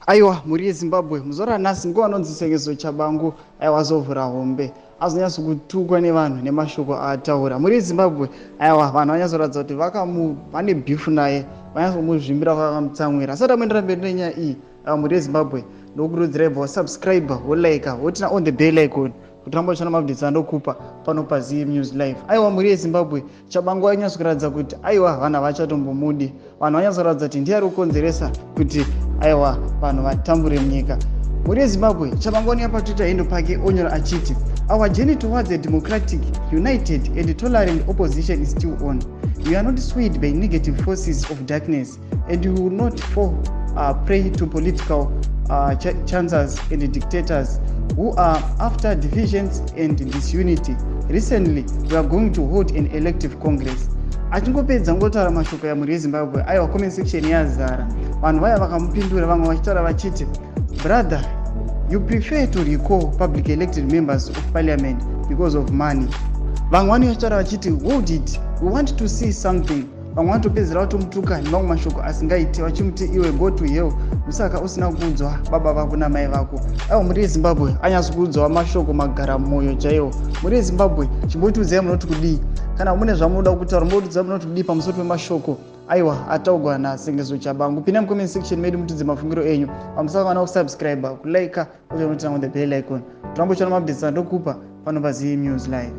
Aiwa, mhuri yeZimbabwe, muzuva ranhasi nguva anonzi Sengezo Chabangu aiwa azovhura hombe, azonyatso kutukwa nevanhu nemashoko aataura. Mhuri yeZimbabwe, aiwa, vanhu vanyatsoratidza kuti vakamu vane beef naye, vanyatsomuzvimbira, vakamutsamwira. Asati amuendera mberi nenyaya iyi, aiwa, mhuri yeZimbabwe, ndokurudzirai bva wasubscribe, wolike, woturn on the bell icon kuti ramba uchiona maupdates andokupa pano paZim News Live. Aiwa, mhuri yeZimbabwe, Chabangu ainyatsokuratidza kuti aiwa, vanhu havachatombomudi. Vanhu vanyatsoratidza kuti ndiye ari kukonzeresa kuti aiwa, vanhu vatambure munyika. Mhuri yeZimbabwe, Chabangu anouya paTwitter handle pake onyora achiti, "Our journey towards a democratic, united and tolerant opposition is still on. We are not swayed by negative forces of darkness and we will not fall prey to political chancers and dictators who are after divisions and disunity. Recently we are going to hold an elective congress." Achingopedza ngotaura mashoko yamhuri yeZimbabwe, aiwa, comment section yazara vanhu vaya vakamupindura, vamwe vachitaura vachiti, "Brother, you prefer to recall public elected members of parliament because of money." Vamwe vanenge vachitaura vachiti, "Hold it, we want to see something." Vamwe vanotopedzera vatomutuka nemamwe mashoko asingaiti, vachimuti, "Iwe, go to hell, musaka usina kuudzwa baba vako namai vako." Aiwa, mhuri yeZimbabwe, anyatso kuudzwa mashoko magara mwoyo chaiwo. Mhuri yeZimbabwe, chimbotiudzai munoti kudii. Kana mune zvamunoda kutaura, mbotiudzai munoti kudii pamusoro pemashoko aiwa ataugwa naSengezo Chabangu. Pinda mucomment section medu, mutidze mafungiro enyu. Pamusakana kusubscribe, kulike, uchanoturn on the bell icon, turambo uchiona maupdates andokupa pano paZim News Live.